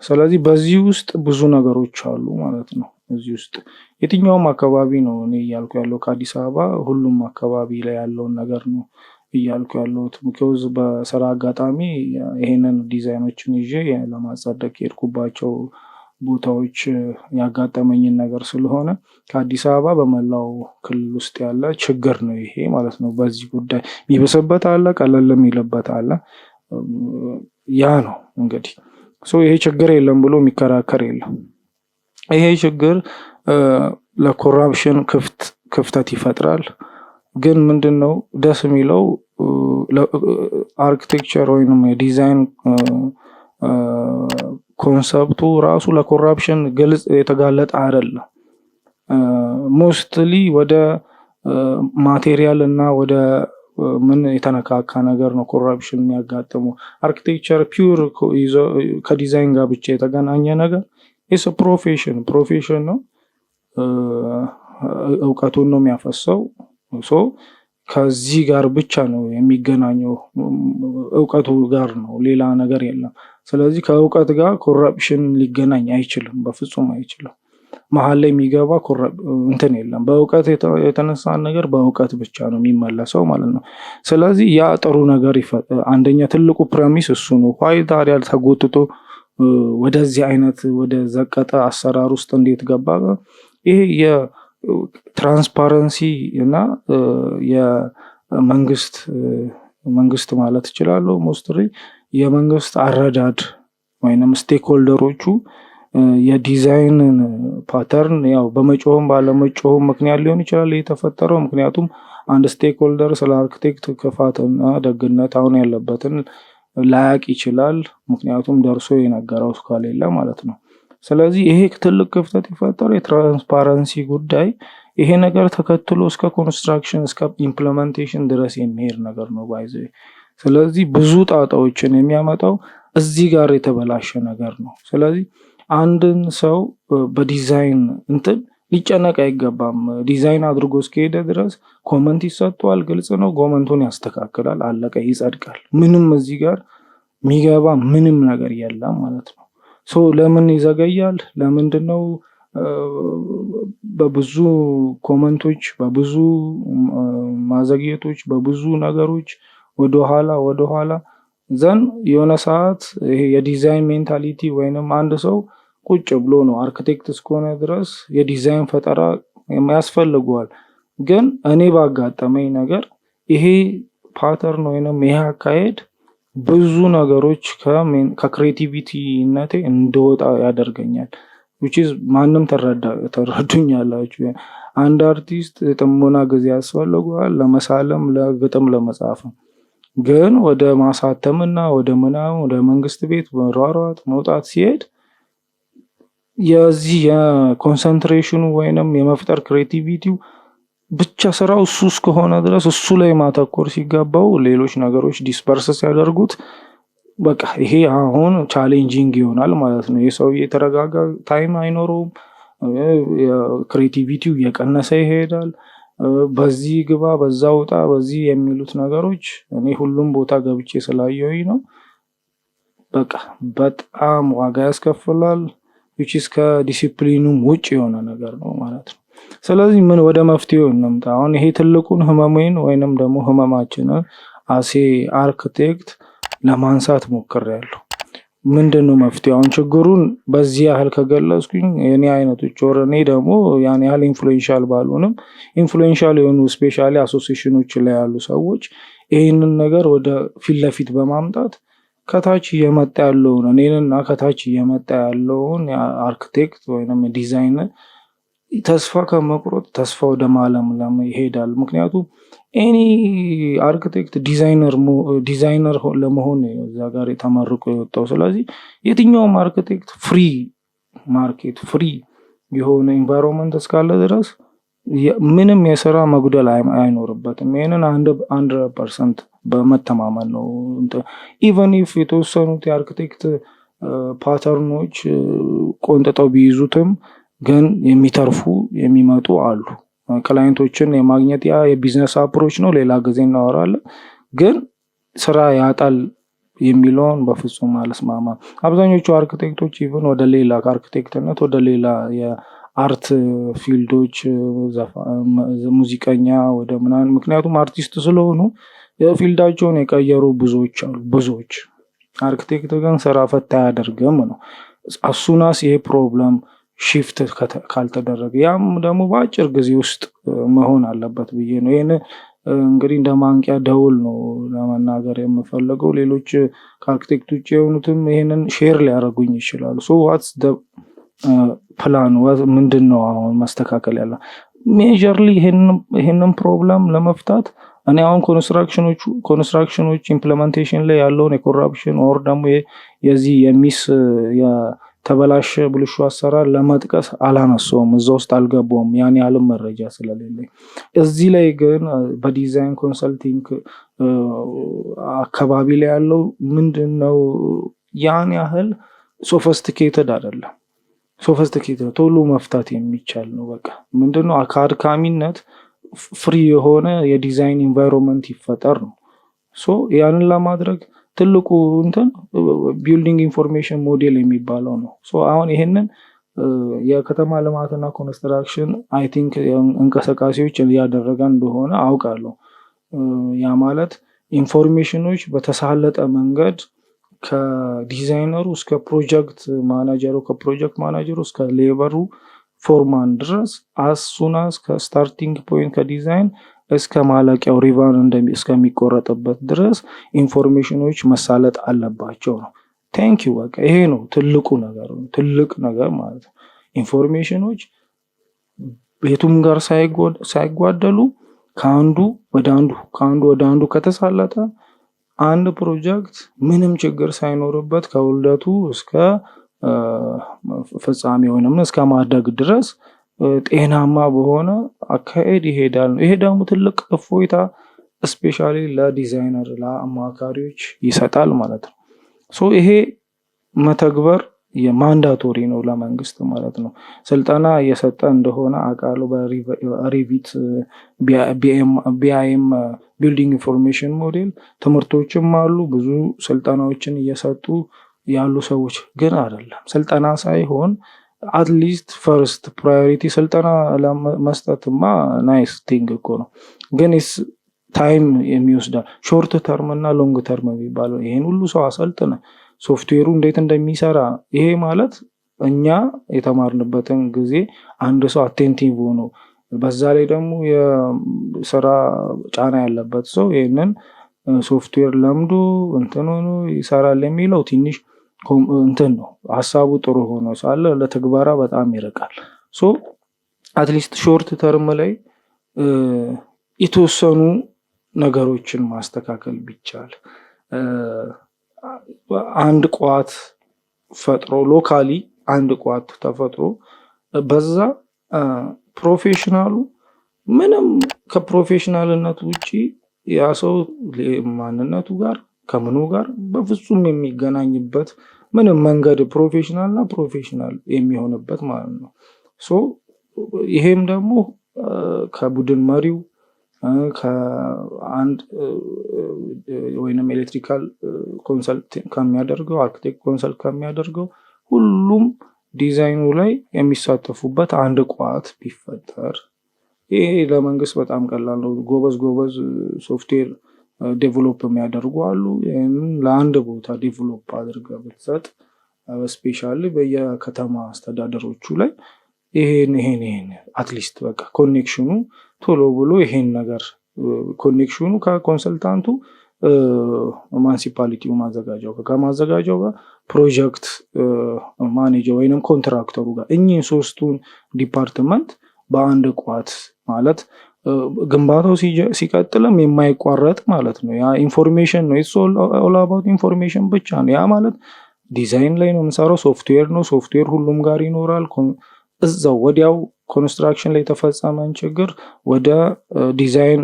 ስለዚህ በዚህ ውስጥ ብዙ ነገሮች አሉ ማለት ነው። እዚህ ውስጥ የትኛውም አካባቢ ነው እኔ እያልኩ ያለው፣ ከአዲስ አበባ ሁሉም አካባቢ ላይ ያለውን ነገር ነው እያልኩ ያለሁት። Because በስራ አጋጣሚ ይሄንን ዲዛይኖችን ይዤ ለማጸደቅ የሄድኩባቸው ቦታዎች ያጋጠመኝን ነገር ስለሆነ ከአዲስ አበባ በመላው ክልል ውስጥ ያለ ችግር ነው ይሄ ማለት ነው። በዚህ ጉዳይ የሚብስበት አለ፣ ቀለል የሚልበት አለ። ያ ነው እንግዲህ። So ይሄ ችግር የለም ብሎ የሚከራከር የለም። ይሄ ችግር ለ corruption ክፍተት ይፈጥራል። ግን ምንድን ነው ደስ የሚለው፣ architecture ወይንም የ design concept ኡ ራሱ ለ corruption ግልጽ የተጋለጠ አይደለም። Mostly ወደ material እና ወደ ምን የተነካካ ነገር ነው corruption የሚያጋጥሙ። Architecture pure ከ ዲዛይን ጋር ብቻ የተገናኘ ነገር is profession ነው። እውቀቱን ነው የሚያፈሰው። So ከዚህ ጋር ብቻ ነው የሚገናኘው፣ እውቀቱ ጋር ነው፣ ሌላ ነገር የለም። ስለዚህ ከእውቀት ጋር corruption ሊገናኝ አይችልም፣ በፍጹም አይችልም። መሀል ላይ የሚገባ እንትን የለም። በእውቀት የተነሳን ነገር በእውቀት ብቻ ነው የሚመለሰው ማለት ነው። ስለዚህ ያ ጥሩ ነገር፣ አንደኛ ትልቁ premise እሱ ነው። Why ታዲያ ተጎትቶ ወደዚህ አይነት ወደ ዘቀጠ አሰራር ውስጥ እንዴት ገባ? ይሄ የ transparency እና የመንግስት፣ መንግስት ማለት እችላለሁ፣ mostly የመንግስት አረዳድ ወይንም stakeholder ኦቹ የ design ን pattern ያው በመጮህም ባለመጮህም ምክንያት ሊሆን ይችላል የተፈጠረው። ምክንያቱም አንድ stakeholder ስለ አርክቴክት ክፋትና ደግነት አሁን ያለበትን ላያቅ ይችላል። ምክንያቱም ደርሶ የነገረው እስካሌለ ማለት ነው። ስለዚህ ይሄ ትልቅ ክፍተት የፈጠረው የ transparency ጉዳይ፣ ይሄ ነገር ተከትሎ እስከ construction፣ እስከ implementation ድረስ የሚሄድ ነገር ነው by the way። ስለዚህ ብዙ ጣጣዎችን የሚያመጣው እዚህ ጋር የተበላሸ ነገር ነው። ስለዚህ አንድን ሰው በዲዛይን እንትን ሊጨነቅ አይገባም። ዲዛይን አድርጎ እስከሄደ ድረስ comment ይሰጠዋል፣ ግልጽ ነው። Comment ኡን ያስተካክላል፣ አለቀ፣ ይጸድቃል። ምንም እዚህ ጋር የሚገባ ምንም ነገር የለም ማለት ነው። So ለምን ይዘገያል? ለምንድን ነው በብዙ comment ኦች፣ በብዙ ማዘግየቶች፣ በብዙ ነገሮች ወደኋላ ወደኋላ? Then የሆነ ሰዓት ይሄ የ design mentality ወይንም አንድ ሰው ቁጭ ብሎ ነው፣ አርክቴክት እስከሆነ ድረስ የዲዛይን ፈጠራ ያስፈልገዋል። ግን እኔ ባጋጠመኝ ነገር ይሄ pattern ወይንም ይሄ አካሄድ ብዙ ነገሮች ከ creativity ነቴ እንድወጣ ያደርገኛል። Which is ማንም ተረዱኛላችሁ። አንድ አርቲስት የጥሞና ጊዜ ያስፈልገዋል ለመሳልም ለግጥም ለመጻፍም። ግን ወደ ማሳተምና ወደ ምናምን ወደ መንግስት ቤት መሯሯጥ መውጣት ሲሄድ የዚህ የ concentration ኑ ወይንም የመፍጠር creativity ው ብቻ ስራው እሱ እስከሆነ ድረስ እሱ ላይ ማተኮር ሲገባው ሌሎች ነገሮች disperse ሲያደርጉት በቃ ይሄ አሁን challenging ይሆናል ማለት ነው። ይህ ሰውዬ የተረጋጋ time አይኖረውም። Creativity ው እየቀነሰ ይሄዳል። በዚህ ግባ፣ በዛ ውጣ፣ በዚህ የሚሉት ነገሮች እኔ ሁሉም ቦታ ገብቼ ስላየሁኝ ነው። በቃ በጣም ዋጋ ያስከፍላል። Which is ከ ዲሲፕሊኑም ውጭ የሆነ ነገር ነው ማለት ነው። ስለዚህ ምን ወደ መፍትሄው እንምጣ። አሁን ይሄ ትልቁን ህመሜን ወይንም ደግሞ ህመማችንን as a architect ለማንሳት ሞክሬያለሁ። ምንድን ነው መፍትሄው? አሁን ችግሩን በዚህ ያህል ከገለጽኩኝ የኔ አይነቶች or እኔ ደግሞ ያን ያህል influential ባልሆንም influential የሆኑ specially association ኖች ላይ ያሉ ሰዎች ይህንን ነገር ወደ ፊት ለፊት በማምጣት ከታች እየመጣ ያለውን እኔንና ከታች እየመጣ ያለውን አርክቴክት ወይም ዲዛይን ተስፋ ከመቁረጥ ተስፋ ወደ ማለምለም ይሄዳል። ምክንያቱም any architect designer ለመሆን እዛ ጋር የተመርቆ የወጣው። ስለዚህ የትኛውም architect free market፣ free የሆነ environment እስካለ ድረስ ምንም የስራ መጉደል አይኖርበትም። ይህንን 100% በመተማመን ነው። Even if የተወሰኑት የ architect pattern ኦች ቆንጥጠው ቢይዙትም ግን የሚተርፉ የሚመጡ አሉ። Client ኦችን የማግኘት ያ የ business approach ነው፣ ሌላ ጊዜ እናወራለን። ግን ስራ ያጣል የሚለውን በፍጹም አልስማማም። አብዛኞቹ architect ኦች even ወደ ሌላ ከአርክቴክትነት ወደ ሌላ የ art field ኦች፣ ሙዚቀኛ ወደ ምናምን፣ ምክንያቱም አርቲስት ስለሆኑ field ኣቸውን የቀየሩ ብዙዎች አሉ። ብዙዎች አርክቴክት ግን ስራ ፈት አያደርግም ነው። As soon as ይሄ problem shift ካልተደረገ፣ ያም ደግሞ በአጭር ጊዜ ውስጥ መሆን አለበት ብዬ ነው። ይህን እንግዲህ እንደ ማንቂያ ደውል ነው ለመናገር የምፈልገው። ሌሎች ከአርክቴክት ውጭ የሆኑትም ይህንን share ሊያደርጉኝ ይችላሉ። So what's plan? ምንድን ነው አሁን መስተካከል ያለ majorly ይህንን problem ለመፍታት? እኔ አሁን construction ኖች implementation ላይ ያለውን የ corruption or ደግሞ የዚህ የ miss የተበላሸ ብልሹ አሰራር ለመጥቀስ አላነሳውም፣ እዛ ውስጥ አልገባውም፣ ያን ያህልም መረጃ ስለሌለኝ። እዚህ ላይ ግን በ design consulting አካባቢ ላይ ያለው ምንድን ነው? ያን ያህል sophisticated አይደለም። So Sophisticated ቶሎ መፍታት የሚቻል ነው። በቃ ምንድነው፣ ከአድካሚነት free የሆነ የ design environment ይፈጠር ነው። So ያንን ለማድረግ ትልቁ እንትን building information model የሚባለው ነው። So አሁን ይሄንን የከተማ ልማትና ኮንስትራክሽን I think እንቅስቃሴዎች እያደረገ እንደሆነ አውቃለሁ። ያ ማለት information ኖች በተሳለጠ መንገድ ከዲዛይነሩ እስከ ፕሮጀክት ማናጀሩ፣ ከፕሮጀክት ማናጀሩ እስከ ሌበሩ ፎርማን ድረስ as soon as ከ starting point ከ design እስከ ማለቂያው ሪቫን እስከሚቆረጥበት ድረስ information ኖች መሳለጥ አለባቸው ነው። Thank you። በቃ ይሄ ነው ትልቁ ነገር፣ ትልቅ ነገር ማለት ነው። Information ኖች የቱም ጋር ሳይጓደሉ ከአንዱ ወደ አንዱ፣ ከአንዱ ወደ አንዱ ከተሳለጠ አንድ ፕሮጀክት ምንም ችግር ሳይኖርበት ከውልደቱ እስከ ፍጻሜ ወይንም እስከ ማደግ ድረስ ጤናማ በሆነ አካሄድ ይሄዳል ነው። ይሄ ደግሞ ትልቅ እፎይታ especially ለ designer፣ ለአማካሪዎች ይሰጣል ማለት ነው። So ይሄ መተግበር የ mandatory ነው ለመንግስት ማለት ነው። ስልጠና እየሰጠ እንደሆነ አውቃለሁ። በ Revit BIM፣ building information model ትምህርቶችም አሉ። ብዙ ስልጠናዎችን እየሰጡ ያሉ ሰዎች ግን አይደለም፣ ስልጠና ሳይሆን at least first priority ስልጠና መስጠትማ nice thing እኮ ነው፣ ግን time የሚወስዳል። Short term እና long term የሚባለው ይሄን ሁሉ ሰው አሰልጥነ ሶፍትዌሩ እንዴት እንደሚሰራ፣ ይሄ ማለት እኛ የተማርንበትን ጊዜ አንድ ሰው attentive ሆኖ፣ በዛ ላይ ደግሞ የስራ ጫና ያለበት ሰው ይህንን ሶፍትዌር ለምዶ እንትን ሆኖ ይሰራል የሚለው ትንሽ እንትን ነው። ሀሳቡ ጥሩ ሆኖ ሳለ ለትግበራ በጣም ይርቃል። So at least short term ላይ የተወሰኑ ነገሮችን ማስተካከል ቢቻል፣ አንድ ቋት ፈጥሮ፣ locally አንድ ቋት ተፈጥሮ በዛ professional ኡ ምንም ከ professional ነት ውጪ ያ ሰው ማንነቱ ጋር ከምኑ ጋር በፍጹም የሚገናኝበት ምንም መንገድ፣ professional እና professional የሚሆንበት ማለት ነው። So ይሄም ደግሞ ከቡድን መሪው፣ ከአንድ ወይንም electrical consult ከሚያደርገው፣ architect consult ከሚያደርገው፣ ሁሉም ዲዛይኑ ላይ የሚሳተፉበት አንድ ቋት ቢፈጠር ይሄ ለመንግስት በጣም ቀላል ነው። ጎበዝ ጎበዝ software develop የሚያደርጉ አሉ። ይህንን ለአንድ ቦታ develop አድርገህ ብትሰጥ especially በየከተማ አስተዳደሮቹ ላይ ይሄን at least በቃ connection ኑ ቶሎ ብሎ ይሄን ነገር connection ኑ ከ consultant ኡ municipality ው ማዘጋጃው ጋር፣ ከማዘጋጃው ጋር project manager ወይንም contractor ኡ ጋር፣ እኚህን ሶስቱን department በአንድ ቋት ማለት ግንባታው ሲቀጥልም የማይቋረጥ ማለት ነው። ያ information ነው። It's all about information ብቻ ነው። ያ ማለት ዲዛይን ላይ ነው የምንሰራው፣ ሶፍትዌር ነው። ሶፍትዌር ሁሉም ጋር ይኖራል። እዛው ወዲያው construction ላይ የተፈጸመን ችግር ወደ design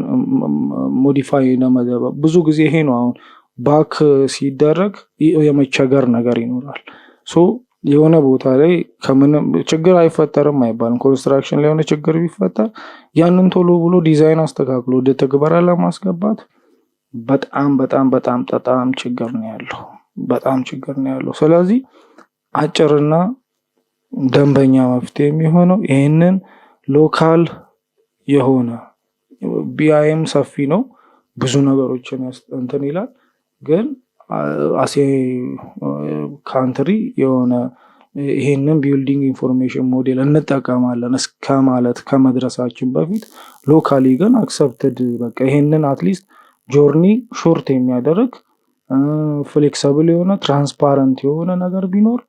modify ለመደበ ብዙ ጊዜ ይሄ ነው፣ አሁን back ሲደረግ የመቸገር ነገር ይኖራል። So የሆነ ቦታ ላይ ከምንም ችግር አይፈጠርም አይባልም። Construction ላይ የሆነ ችግር ቢፈጠር ያንን ቶሎ ብሎ ዲዛይን አስተካክሎ ወደ ትግበራ ለማስገባት በጣም በጣም በጣም በጣም ችግር ነው ያለው። በጣም ችግር ነው ያለው። ስለዚህ አጭርና ደንበኛ መፍትሄ የሚሆነው ይህንን local የሆነ BIM ሰፊ ነው፣ ብዙ ነገሮችን እንትን ይላል። ግን as a country የሆነ ይሄንን building information model እንጠቀማለን እስከ ማለት ከመድረሳችን በፊት locally ግን accepted በቃ ይሄንን at least journey short የሚያደርግ flexible የሆነ transparent የሆነ ነገር ቢኖር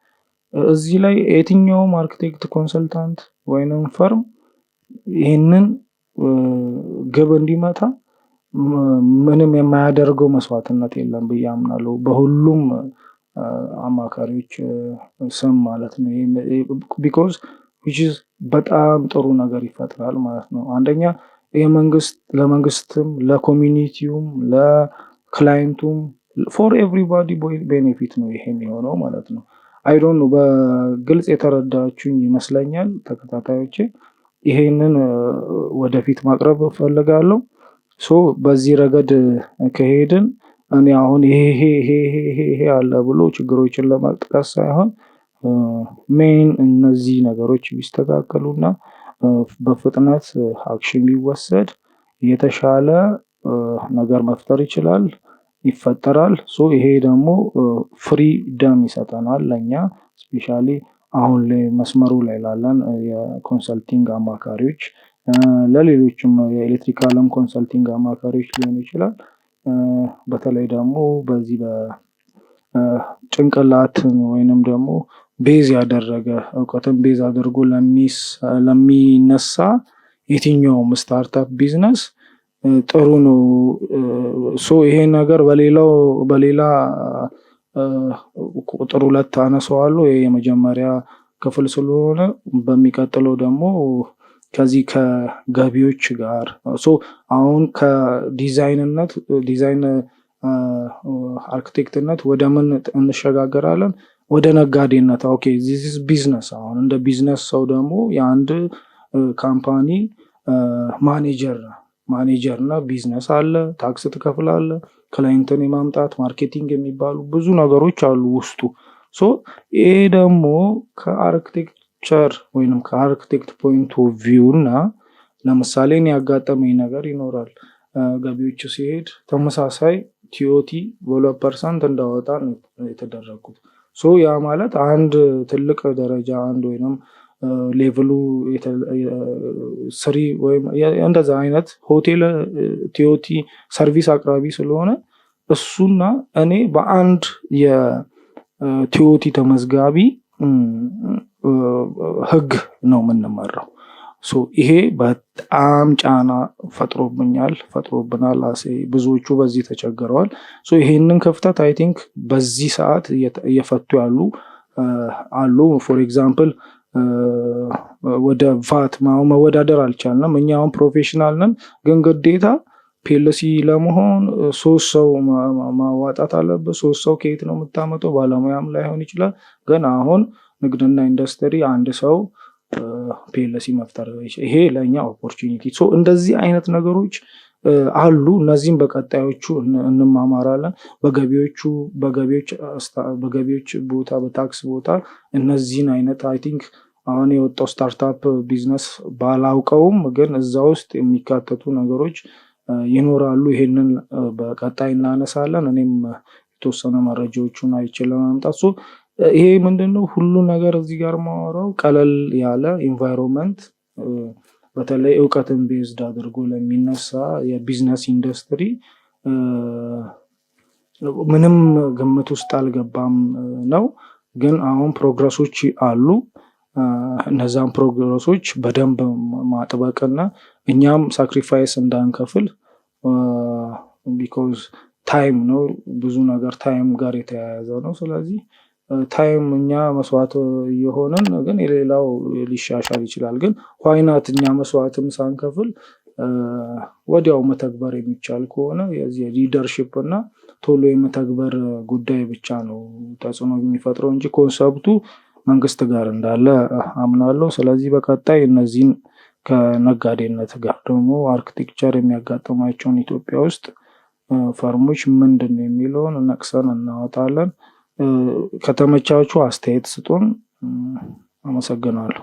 እዚህ ላይ የትኛውም architect፣ consultant ወይንም firm ይህንን ግብ እንዲመታ ምንም የማያደርገው መስዋዕትነት የለም ብዬ አምናለሁ። በሁሉም አማካሪዎች ስም ማለት ነው። Because which is በጣም ጥሩ ነገር ይፈጥራል ማለት ነው። አንደኛ የመንግስት ለመንግስትም ለኮሚኒቲውም ለክላይንቱም ፎር ኤቭሪባዲ ቤኔፊት ነው ይሄ የሚሆነው ማለት ነው። I don't know፣ በግልጽ የተረዳችሁኝ ይመስለኛል ተከታታዮቼ። ይሄንን ወደፊት ማቅረብ እፈልጋለሁ። So በዚህ ረገድ ከሄድን እኔ አሁን ይሄ ይሄ ይሄ ይሄ ይሄ አለ ብሎ ችግሮችን ለመጥቀስ ሳይሆን main እነዚህ ነገሮች ቢስተካከሉና በፍጥነት action ቢወሰድ የተሻለ ነገር መፍጠር ይችላል፣ ይፈጠራል። So ይሄ ደግሞ freedom ይሰጠናል ለእኛ፣ especially አሁን ላይ መስመሩ ላይ ላለን የ consulting አማካሪዎች፣ ለሌሎችም የ electrical ም consulting አማካሪዎች ሊሆን ይችላል። በተለይ ደግሞ በዚህ በጭንቅላትን ወይንም ደግሞ base ያደረገ፣ እውቀትን base አድርጎ ለሚነሳ የትኛውም startup business ጥሩ ነው። So ይሄ ነገር በሌላው በሌላ ቁጥር ሁለት አነሳዋለሁ። ይሄ የመጀመሪያ ክፍል ስለሆነ በሚቀጥለው ደግሞ ከዚህ ከገቢዎች ጋር፣ so አሁን ከ design ነት፣ design architect ነት ወደ ምን እንሸጋገራለን? ወደ ነጋዴነት። Okay, this is business። አሁን እንደ ቢዝነስ ሰው ደግሞ የአንድ company manager እና ቢዝነስ አለ፣ tax ትከፍላለህ፣ client ን የማምጣት፣ marketing የሚባሉ ብዙ ነገሮች አሉ ውስጡ። So ይሄ ደግሞ ከ architecture ወይንም ከ architect point of view እና ለምሳሌ እኔ ያጋጠመኝ ነገር ይኖራል። ገቢዎች ሲሄድ ተመሳሳይ TOT በ2% እንዳወጣ ነው የተደረግኩት። So ያ ማለት አንድ ትልቅ ደረጃ አንድ ወይንም level ኡ three ወይም እንደዛ አይነት ሆቴል TOT service አቅራቢ ስለሆነ እሱና እኔ በአንድ የ TOT ተመዝጋቢ ህግ ነው የምንመራው። So ይሄ በጣም ጫና ፈጥሮብኛል፣ ፈጥሮብናል። ብዙዎቹ በዚህ ተቸግረዋል። So ይሄንን ክፍተት I think በዚህ ሰዓት እየፈቱ ያሉ አሉ። For example ወደ ቫት መወዳደር አልቻልንም። እኛ አሁን professional ነን፣ ግን ግዴታ PLC ለመሆን ሶስት ሰው ማዋጣት አለብህ። ሶስት ሰው ከየት ነው የምታመጣው? ባለሙያም ላይሆን ይችላል። ግን አሁን ንግድና ኢንዱስትሪ አንድ ሰው PLC መፍጠር፣ ይሄ ለእኛ opportunity። እንደዚህ አይነት ነገሮች አሉ። እነዚህም በቀጣዮቹ እንማማራለን። በገቢዎቹ በገቢዎች ቦታ፣ በ tax ቦታ እነዚህን አይነት I think አሁን የወጣው startup business ባላውቀውም ግን እዛ ውስጥ የሚካተቱ ነገሮች ይኖራሉ። ይሄንን በቀጣይ እናነሳለን። እኔም የተወሰነ መረጃዎቹን አይቼ ለማምጣት። ይሄ ምንድነው፣ ሁሉ ነገር እዚህ ጋር ማወራው ቀለል ያለ environment በተለይ እውቀትን based አድርጎ ለሚነሳ የ business industry ምንም ግምት ውስጥ አልገባም ነው። ግን አሁን progress ኦች አሉ። እነዛን progress ኦች በደንብ ማጥበቅና እኛም sacrifice እንዳንከፍል፣ because time ነው፣ ብዙ ነገር time ጋር የተያያዘ ነው። ስለዚህ time እኛ መስዋዕት እየሆንን ግን የሌላው ሊሻሻል ይችላል። ግን why not እኛ መስዋዕትም ሳንከፍል ወዲያው መተግበር የሚቻል ከሆነ የዚህ የ leadership እና ቶሎ የመተግበር ጉዳይ ብቻ ነው ተጽዕኖ የሚፈጥረው እንጂ concept ኡ መንግስት ጋር እንዳለ አምናለሁ። ስለዚህ በቀጣይ እነዚህን ከነጋዴነት ጋር ደግሞ architecture የሚያጋጥማቸውን ኢትዮጵያ ውስጥ firm ኦች ምንድን ነው የሚለውን ነቅሰን እናወጣለን። ከተመቻችሁ አስተያየት ስጡን። አመሰግናለሁ።